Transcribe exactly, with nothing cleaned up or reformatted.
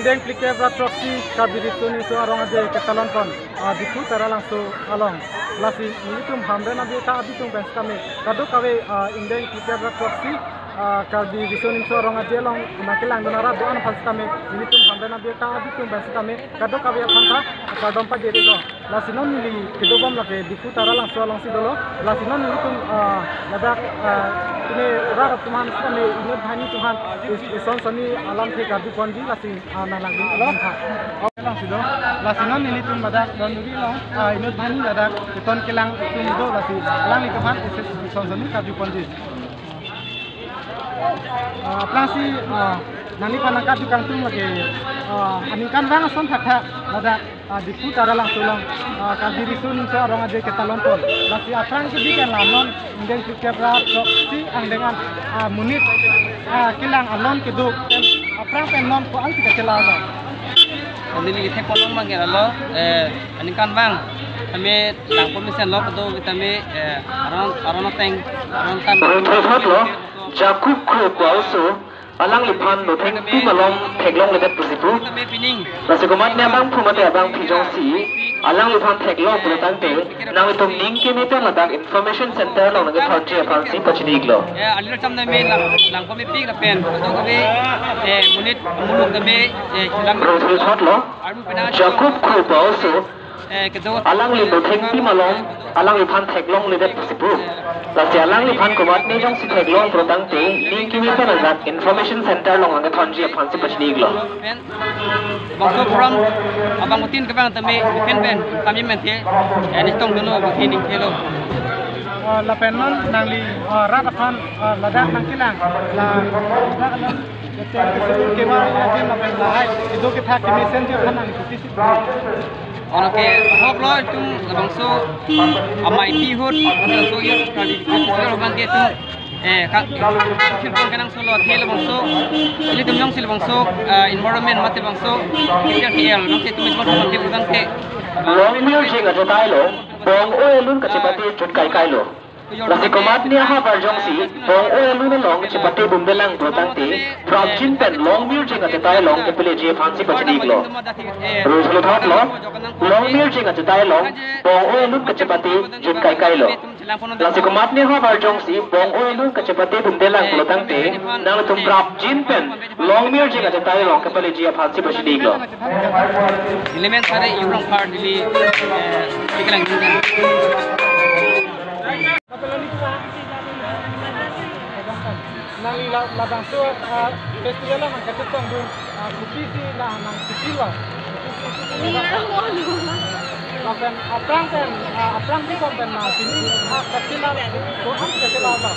Ingdeng phlikep ra throksi Karbi Riso Nimso Arong Aje ketalon pon, ah, Diphu Taralangso along. Lasi nelitum Hamren abirta abitung pen sitame kadokave, ah, ingdeng phlikep ra throksi, ah, Karbi Riso Nimso Arong Aje along nangkelangdun arat do-an aphan sitame nelitum Hamren abirta abitung pen sitame kadokave aphan ta kardom pajirlo. Lasi non neli kedobom lake Diphu Taralangso alongsi dolo. Lasi non nelitum, ah, ladak, ah, pine rat atum aphan sitame inut banghini atum aphan is-, ison sonni alamthe karju ponji, lasi, ah, nang langdun alam tha. Alongsi do. Lasi non nelitum ladak Donduri along, ah, inut banghini ladak keton kelang atum do, lasi alanglitum aphan is-, ison sonni karju ponji. Ah, aphrangsi, ah, nangliphan nangkarju kangtung lake, ah, aningkanvang ason thakthak ladak, ah, Diphu Taralangso along, ah, Karbi Riso Nimso Arong Aje ketalon pon. Lasi aphrang kebi pen la non ingdeng phlikep ra throksi angdeng an, ah, monit, ah, kelang alon kedo pen aphrang pen non ko-ansi kachelanglo. Neli kethek ponlong abang ke lalo, eh, aningkanvang tame langpon mesenlo, kedo tame, eh, aron, aron ateng, aron tan. Aron thotlo, Jacob Kro Kuaoso, alangliphan Nothengpi malom theklongledet pusi pu. Tame pining. Lasi komatne abangphu mate abangpi jongsi alangliphan theklong pulo tangte, nanglitum ning keme pen ladak Information Center along nangkethonji aphansi pachini-iklo. Eh, alila cham tame lang, langpon mepik lapen kadokave, eh, monit muluk tame, eh, lang. Aron thotlo, armu pena Jacob Kro Kuaoso, eh, kedo alangli Nothengpi malom, alangliphan theklongledet pusi pu. Lasi alangliphan komatne jongsi theklong pulo tangte, ning keme pen ladak Information Center along nangkethonji aphansi pachini-iklo. Pen, bangso program abangphutin kevang tame, pen pen, kami mente, eh, nitong dono, bangphutin ingkelo. Ah, lapen non nangli, ah, rat aphan, ah, ladak nangkelang, la, ladak, ladak, ketok kesudur kevar adim lapen lahai kedo kethak kemesenji aphan nangli kuti si. Oke, ahoklo itum labangso amai pi hut, labangso youth Karbi Festival abang ke itum, eh, ka, khilpon kenangsolo, athe labangso, ilitum jongsi labangso, eh, environment mate labangso, K T L, K T L, nang ke itum itum abang ke. Longmirjeng ajatailo, bong-oi alun kachepate jut kaikailo. Lasi komatne ahavar jongsi bong-oi alun along chepate bomdelang pulo tangte, prapjin pen Longmirjeng ajatai along kepaleji aphansi pachini-iklo. Aron thotlo, Longmirjeng ajatai along bong-oi alun kachepate jut kaikailo. Lasi komatne ahavar jongsi bong-oi alun kachepate bomdelang pulo tangte, nanglitum prapjin pen Longmirjeng ajatai along kepaleji aphansi pachini-iklo. Element sare Yurong Park ili, eh, kelang. Nangli la, labangso, ah, festival nangkachetongdun, ah, kopi si nang, nangkipilo. Lapen aphrang pen, ah, aphrang pi kong pen na pini, ah, kachelanglo, ko-an kachelanglo.